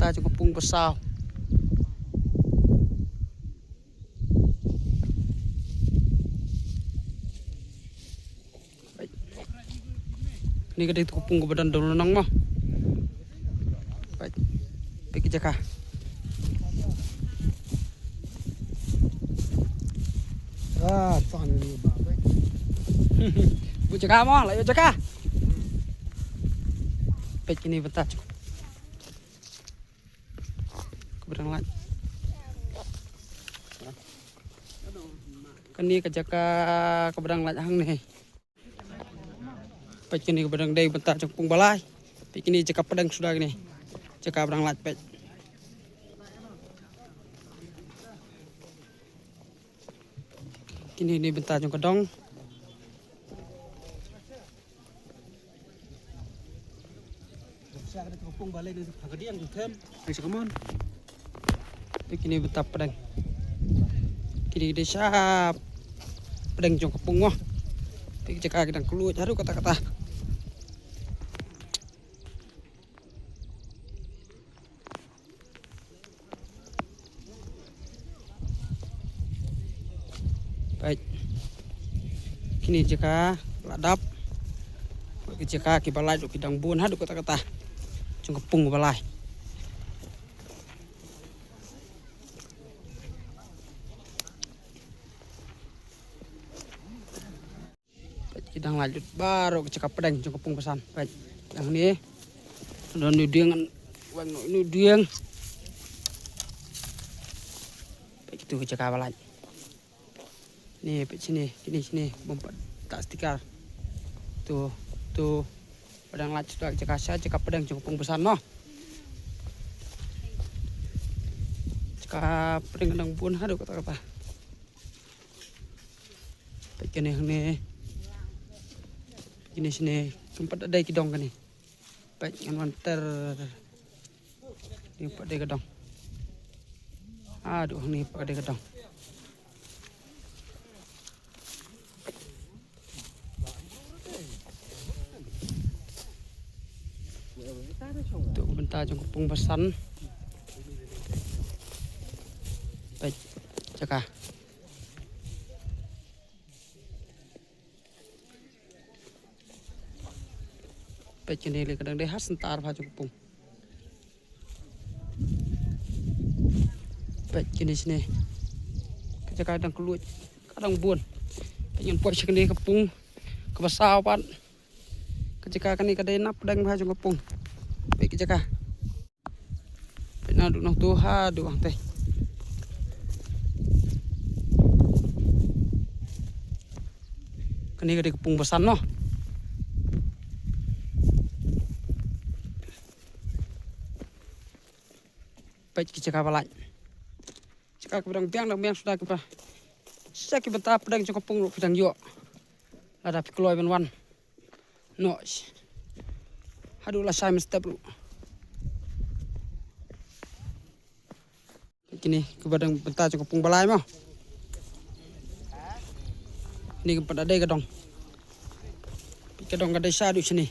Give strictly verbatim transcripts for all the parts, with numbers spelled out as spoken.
bynta jong ka pung ba saw. Kane ka dei ka pung kaba don dewlynnong mo. Peit. Peit ka jaka. Ah, ton ni ba. Peit. Bud jaka mo, la ïoh jaka. Peit kine bynta. Kaba dang lait. Kane ka jaka kaba dang lait hangne. Peit kane kaba dang dei bynta jong ka pung ba lai. Peit kane jaka pdeng suda kane. Jaka ba dang lait peit. Kine ne bynta jong ka dong. Peit kine bynta pdeng. Kine dei sha pdeng jong ka pung mo. Peit jaka ki dang kylluid haduh katta katta. Peit. Kine jaka la dap. Ki jaka kiba lait ruh ki dang bun haduh katta katta. Jong ka pung ba lai. Peit ki dang lait lut baroh ki jaka pdeng jong ka pung ba san. Peit. Hangne. Don ïa u dieng. Weng noh ïa u dieng. Peit kitu ki jaka ba lait. Ni peit shane, kine shane bym pat tak sticker. Tu, tu. Ba dang lait shuwa ki jaka sha jaka pdeng jong ka pung ba san mo. Jaka pdeng ka dang bun haduh katta katta. Peit kane hangne. Kine shane, kim pat dei ki dong kane. Peit ngan wan ter. Ni pat dei ka dong. Haduh hangne pat dei ka dong. Tu bynta jong ka pung ba san. Peit jaka. Peit kane lei ka dang dei ha center bha jong ka pung. Peit kine shane. Ka jaka dang kylluid, ka dang bun. Peit ngan poi sha kane ka pung kaba saw pat. Ka jaka kane ka dei na pdeng bha jong ka pung. Peit ka jaka. Peit naduh nangtu haduh hangtei. Kane ka dei ka pung ba san mo. Peit ki jaka ba lait. Jaka kiba dang biang dang biang suda kiba. Sha ki bynta pdeng jong ka pung ruh phi dang ïoh. Lada phi kloi ban wan. Noh. Haduh lashai mynstep ruh. Kine kiba dang bynta jong ka pung ba lai mo. Kine kim pat dei ka dong. Ka dong ka dei sha haduh shane.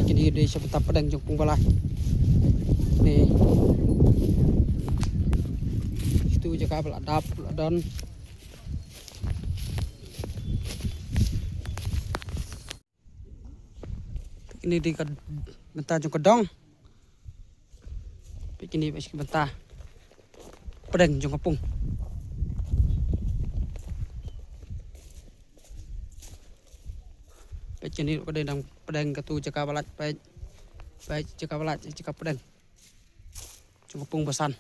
Kine dei sha bynta pdeng jong ka pung ba lai. Ni. Itu jaka ba la dap la don. Kine dei ka bynta jong ka dong. Peit kine peit ki bynta pdeng jong ka pung. Peit kine ruh ka dei dang pdeng katu jaka ba lait peit. Peit jaka ba lait jaka pdeng. Jong ka pung ba san.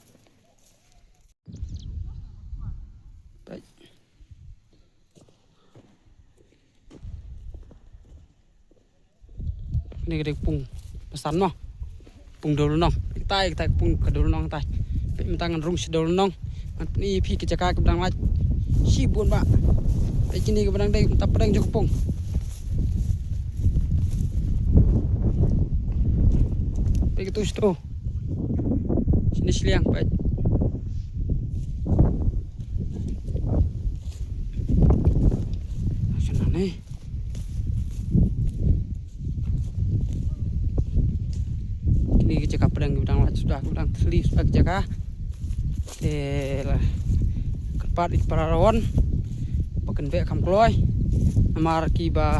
Peit. Kane ka dei ka pung ba san mo. Pung dewlynnong. Kitai kitai ka pung ka dewlynnong kitai. Peit mynta ngan rung sha dewlynnong. Ngan pyni ïa phi ka jaka kaba dang lait. Shibun bha. Peit kine kaba dang dei mynta pdeng jong ka pung. Peit katu shatu. Shane shiliang peit. Eh. Kine ki jaka pdeng kiba dang lait suda, kiba dang thli suda ki jaka. Te la kyrpad ïa ki para rawon ba kin beh kham kloi. Namar kiba,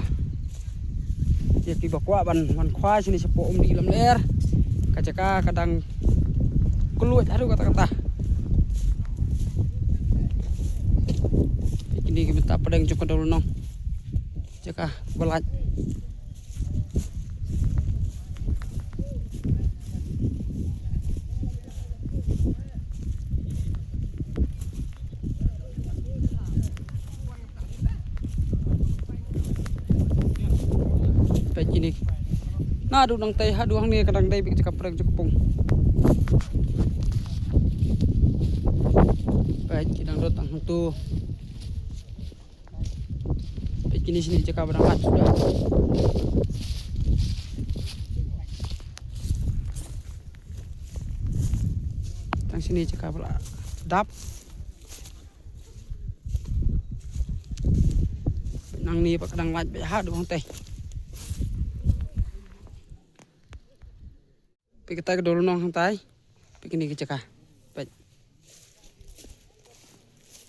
ïa kiba kwah ban wan khwai shane shapoh Umdih Lamler, ka jaka ka dang kylluid haduh katta katta. Kine ki bynta pdeng jong ka dewlynnong. Jaka ba lait. Peit kine. Naduh nangtei haduh hangne ka dang dei beit jaka pdeng jong ka pung. Peit ki dang dot tang hangto. Peit kine shane jaka ba dang lait suda. Tang shane jaka ba la dap. Nangne pat ka dang lait beit haduh hangtei. Peit katai ka dewlynnong hangtai. Peit kine ki jaka. Peit.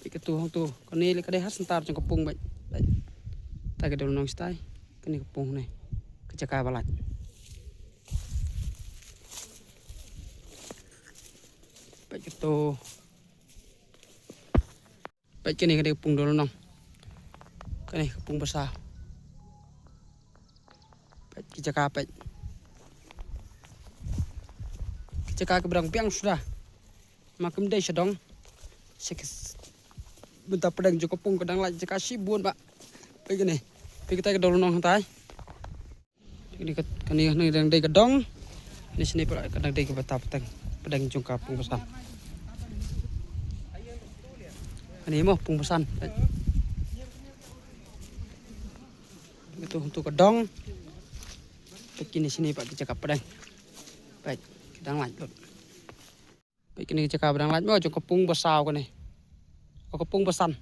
Peit katu hangtu. Kane lei ka dei ha center jong ka pung beit. Peit. Katai ka dewlynnong shatai. Kane ka pung ne. Ka jaka ba lait. Peit katu. Peit kane ka dei ka pung dewlynnong. Kane ka pung ba saw. Peit ki jaka peit. Ki jaka kiba dang biang suda. Ma kim dei sha dong. Sha ki s-, bynta pdeng jong ka pung ka dang lait jaka shibun ba. Peit kane. Peit katai ka dewlynnong hangtai. Kane ka, kane ka dang dei ka dong. Kane shane pat ka dang dei ka bynta pdeng, pdeng jong ka pung ba san. Kane mo pung ba san. Peit. Katu hangtu ka dong. Peit kine shane pat ki jaka pdeng. Peit ki dang lait lut. Peit kane ka jaka ba dang lait mo jong ka pung ba saw kane. Oh, ka pung ba san.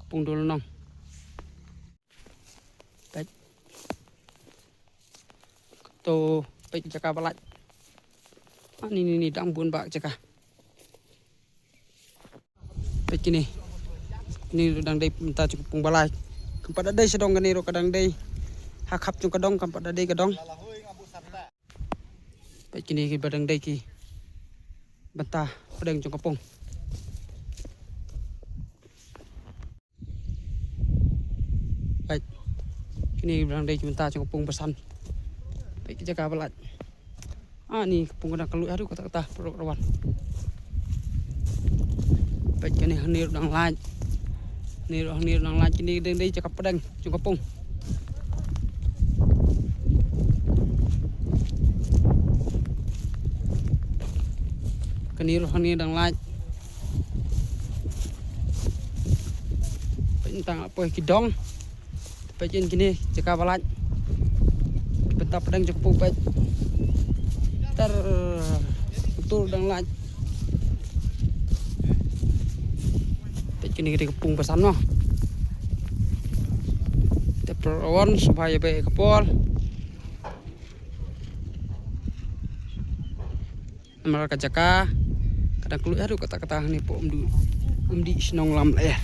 Ka pung dewlynnong. Peit. To peit ka jaka ba lait. Ah, ni ni ni dang bun ba ka jaka. Peit kine. Kine ruh dang dei bynta jong ka pung ba lai. Kam pat da dei sha dong kane ruh ka dang dei. Ha khap jong ka dong kam pat da dei ka dong. Peit kine kiba dang dei ki bynta pdeng jong ka pung. Peit. Kine kiba dang dei ki bynta jong ka pung ba san. Peit ki jaka ba lait. Ah, ni ka pung ka dang kylluid haduh katta katta, paralok rawan. Peit kane hangne ruh dang lait. Hangne ruh, hangne ruh dang lait, kine dang dei jaka pdeng jong ka pung. Kane ruh hangne dang lait. Peit tang la poi ki dong. Peit kine jaka ba lait. Bynta pdeng jong ka pung peit. Ter tur dang lait. Peit kine ka dei ka pung ba san mo. Te paralok rawan sngewbha ïa beh ïa ka por. Namar ka jaka ka dang kylluid haduh katta katta hangne hapoh Umdih, Umdih shnong Lamler.